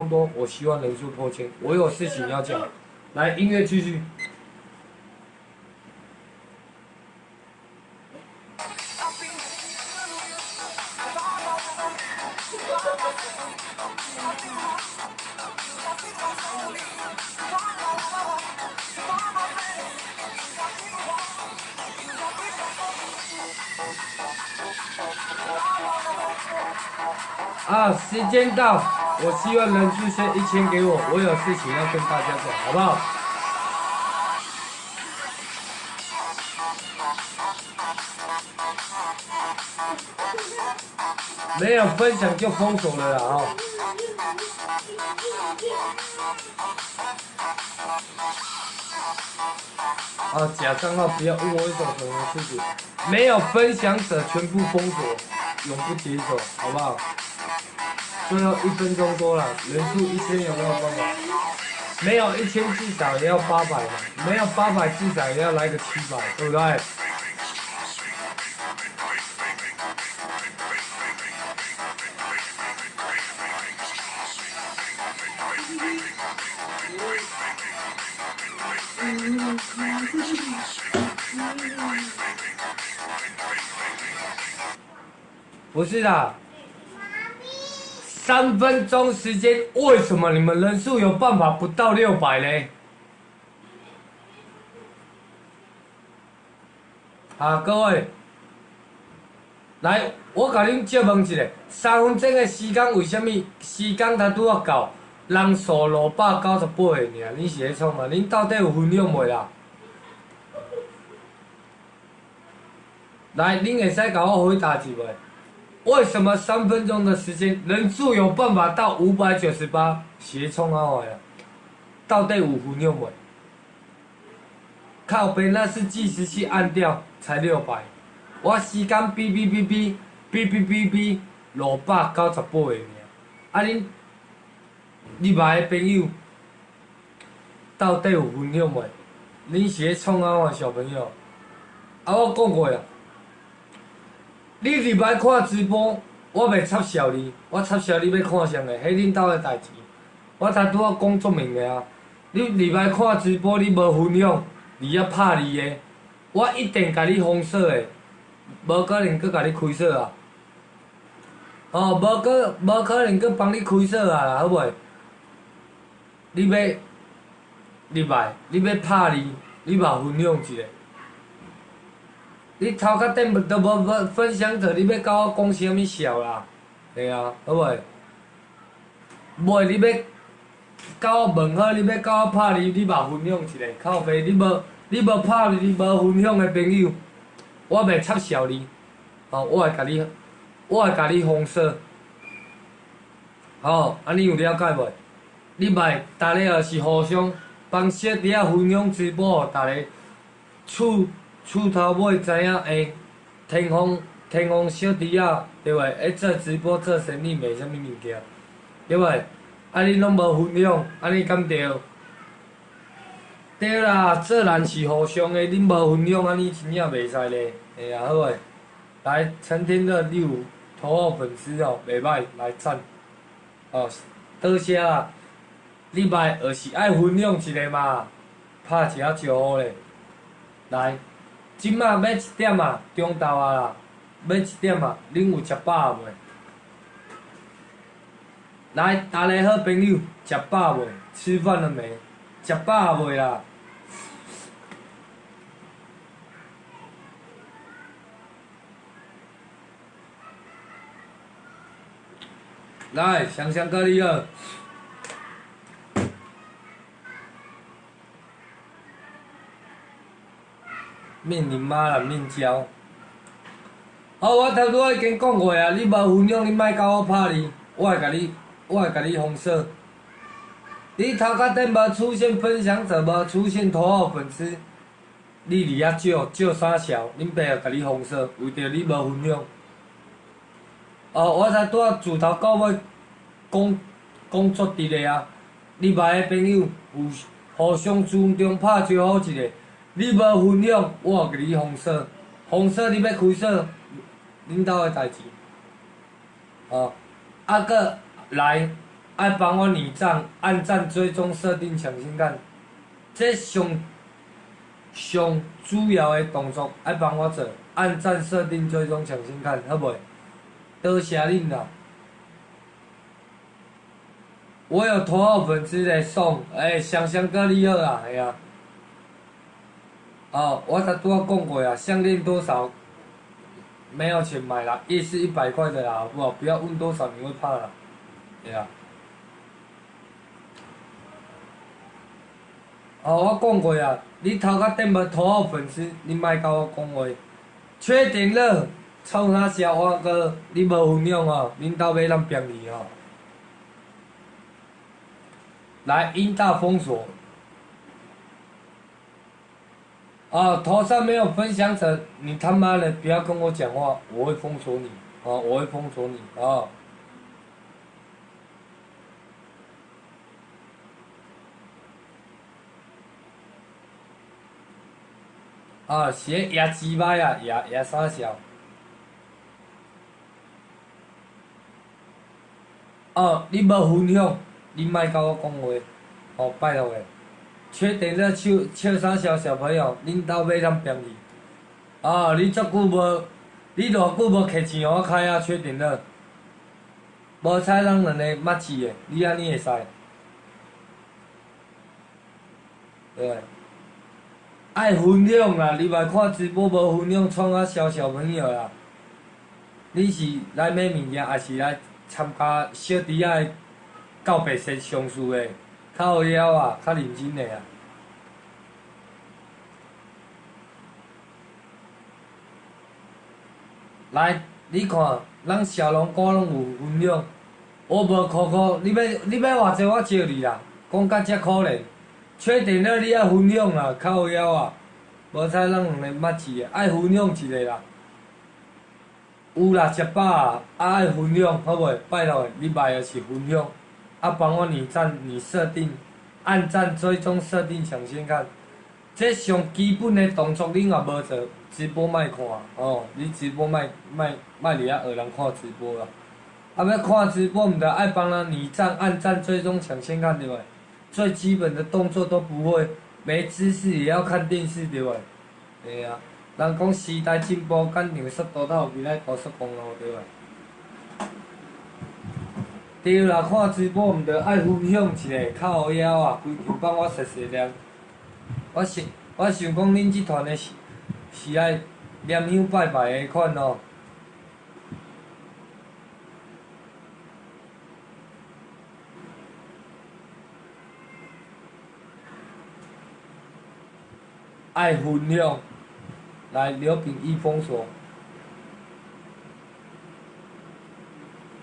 多，我希望人數破千。我有事情要講，來，音樂繼續。啊，時間到，我希望人數先1000給我，我有事情要跟大家講，好不好？沒有分享就封鎖了啦，哦。啊，假賬號不要問我一種什麼事情，沒有分享者全部封鎖，永不解鎖，好不好？最後1分鐘多了，人數一千有沒有辦法？沒有一千至少也要八百嘛，沒有八百至少也要來個700，對不對？不是的。3分鐘時間，為什麼你們人數有辦法不到600呢？好，各位，來，我共恁借問一下，3分鐘的時間為啥物時間才拄仔到，人數698個爾，恁是咧創啥？恁到底有分享袂啦？來，恁會使共我回答一下袂？為什麼3分鐘的時間人數有辦法到598？是咧創啥呀？到底有分享袂？靠北那是計時器按掉才600，我時間嗶嗶嗶嗶嗶嗶嗶嗶698個爾。啊恁入來的朋友到底有分享袂？恁是咧創啥小朋友？啊，我講過啊。你入來看直播，我袂插潲你，我插潲你欲看啥个？彼恁兜的代誌。我才拄仔講足明的啊！你入來看直播，你無分享，佇遐拍字的，我一定共你封鎖的，無可能閣共你開鎖啊！哦，無可能閣幫你開鎖啊啦，好袂？你欲入來，你欲拍字，你嘛分享一下。你頭殼頂都無分享者，你欲佮我講啥物笑啦？對啊，好袂？袂，你欲佮我問好，你欲佮我拍字，你嘛分享一下。靠北，你無拍字，你無分享的朋友，我袂插潲你，哦，我會共你封鎖。好，按呢有了解無？你莫，逐个就是互相幫小弟仔分享直播，予逐个厝。厝頭尾知影，欸，天風小弟仔，對袂？會做直播做生意賣啥物物件，對袂？啊，恁攏無分享，按呢敢對？對啦，做人是互相的，恁無分享，按呢真正袂使咧，嘿啊，好袂？來，陳天樂你有頭號粉絲哦，袂歹，來讚，哦，多謝啦。你莫就是愛分享一下嘛，拍一下招呼咧，來。這馬欲一點啊，中晝啊啦，欲一點啊，恁有食飽未？來，大家好朋友，食飽未？吃飯了沒？食飽未啦？來，香香哥你好。面你媽啦，面交！好，我頭拄仔已經講過啊，你無分享，你莫共我拍字，我會共你封鎖。你頭殼頂無出現分享者，無出現頭號粉絲，你佇遐借借啥潲？恁爸會共你封鎖，為著你無分享。哦，我才拄仔自頭到尾講講足直的啊！入來的朋友有互相尊重，拍招呼一下。你無分享，我共你封鎖，封鎖你欲開鎖，恁兜的代誌。哦，啊閣來，啊愛幫我擬讚、按讚、追蹤、設定搶先看，這上上主要的動作愛幫我做，按讚、設定、追蹤、搶先看，好袂？多謝恁啦！我有頭號粉絲來送，欸，香香哥你好啊，嘿啊。哦，我才拄仔講過啊，項鏈多少？沒有錢買啦，也是100塊的啦，好不好？不要問多少，你會怕啦，對啊。哦，我講過啊，你頭殼頂無頭號粉絲，你莫佮我講話。缺點了，創啥小我哥，你無分享哦，恁兜欲咱便宜哦。來，英大封鎖。啊，頭上沒有分享者，你他媽的不要跟我講話，我會封鎖你，啊，我會封鎖你，啊。啊，是咧野雞掰啊，野野啥小？哦，你無分享，你莫佮我講話，哦，拜託的。缺點咧，笑笑啥小小朋友，恁兜欲通便宜？啊，你足久無，你偌久無摕錢予我開啊？缺點咧，無彩咱兩個捌字的，你按呢會使？對。愛分享啦！你來看直播無分享，創啥小小朋友啦？你是來買物件，抑是來參加小弟仔的告白式相思的？靠腰啊，較認真的啊！來，你看，咱小龍哥攏有分享，我無箍箍，你欲偌濟我借你啦，講甲遮可憐，缺點了你愛分享啦，靠腰啊！無彩咱兩個捌字的，愛分享一下啦。有啦，食飽啊，啊愛分享，好袂？拜託，你買的是分享。啊，幫我擬讚、擬設定、按讚、追蹤、設定搶先看，這上基本的動作你若無做，直播莫看哦。你直播莫莫莫佇遐學人看直播啦。啊，欲看直播，毋著愛幫人擬讚、按讚、追蹤、搶先看對袂？最基本的動作都不會，沒知識也要看電視對袂？對啊，人講時代進步，趕上速度，才有未來高速公路對袂？對啦，看直播毋著愛分享一下，靠腰啊，規場放我細細念。我想，我想講恁這團的是是愛念香拜拜的款哦。愛分享，來劉秉義封鎖，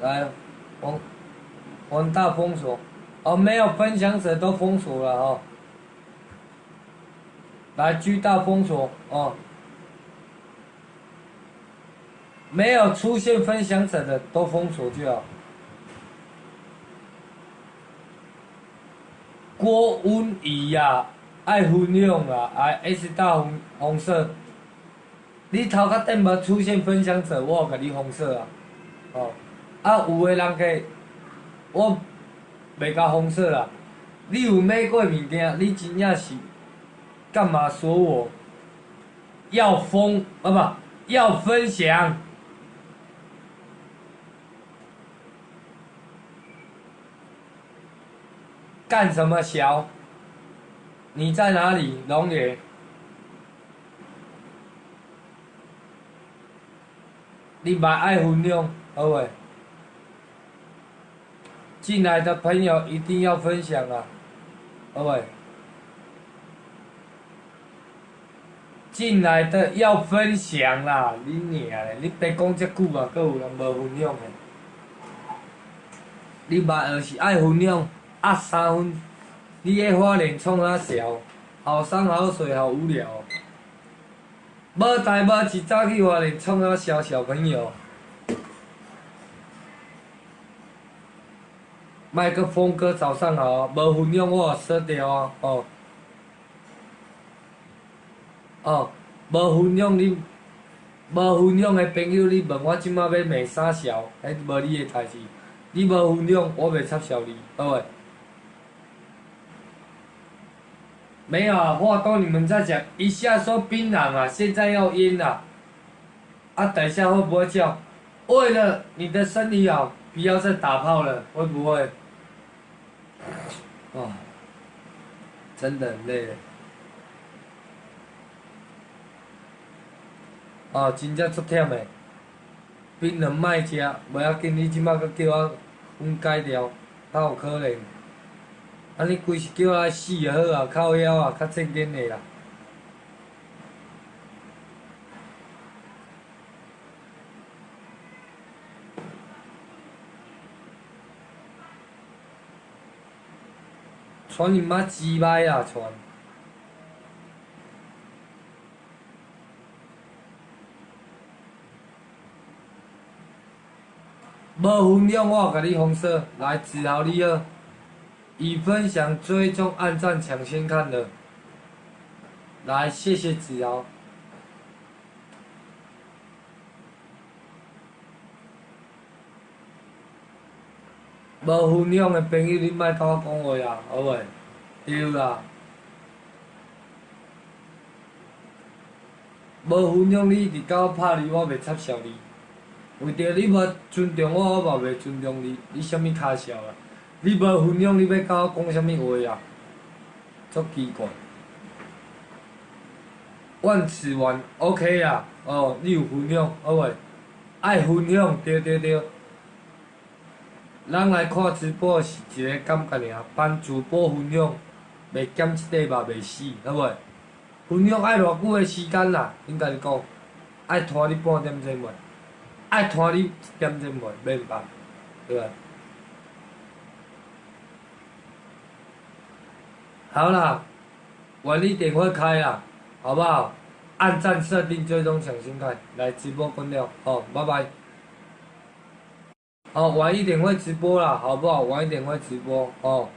來，黃黃大封鎖，哦，沒有分享者都封鎖了哦。來，巨大封鎖哦，沒有出現分享者的都封鎖就好。郭溫儀呀，愛分享啊，愛 S 大紅紅色。你頭殼頂無出現分享者，我有共你封鎖啊。哦，啊有的人家，我袂共封鎖啦。你有買過物件，你真正是幹嘛說我？要封啊不，要分享。幹什麼小？你在哪裡，龍爺？你嘛愛分享，好袂？進來的朋友一定要分享啊，好袂？進來的要分享啦，你娘嘞！你別講這久啊，閣有人無分享的。你嘛就是愛分享，壓3分。你咧花蓮創啥潲？好山好水好無聊。無代無誌走去花蓮創啥潲小朋友？麥克風哥早上好，無分享我也鎖掉啊！哦，哦，無分享你，無分享的朋友，你問我這馬欲罵啥潲？彼無你的代誌。你無分享，我袂插潲你，好袂？沒有啊，話都你們在講，一下說檳榔啊，現在要煙啦，啊，等一下會不會叫？為了你的身體好，不要再打炮了，會不會？啊，真的很累。哦，真正足忝的，檳榔莫食，無要緊，你這擺閣叫我分解掉，較有可能。啊，你規時叫我來死就好啊，靠腰啊，較正經的啦。傳你媽雞掰啊！傳。無分享，我共你封鎖。來，子豪你好，已分享、追蹤、按讚、搶先看的。來，謝謝子豪。無分享的朋友，你莫共我講話啊，好袂？對啦。無分享，你一直共我拍字，我袂插潲你。為著你無尊重我，我嘛袂尊重你。你啥物跤數啦？你無分享，你欲共我講啥物話啊？足奇怪。萬此萬 OK 啦，哦，你有分享，好袂？愛分享，對對對。人來看直播是一个感覺爾，幫主播分享，袂減一塊肉袂死，好袂？分享愛偌久的時間啦？恁家己講，愛拖你半點鐘袂？愛拖你一點鐘袂？免吧，對吧？好啦，晚一點會開啦，好不好？按讚、設定、追蹤、搶先看，來直播關掉，好，拜拜。哦，晚一點會直播啦，好不好？晚一點會直播，哦。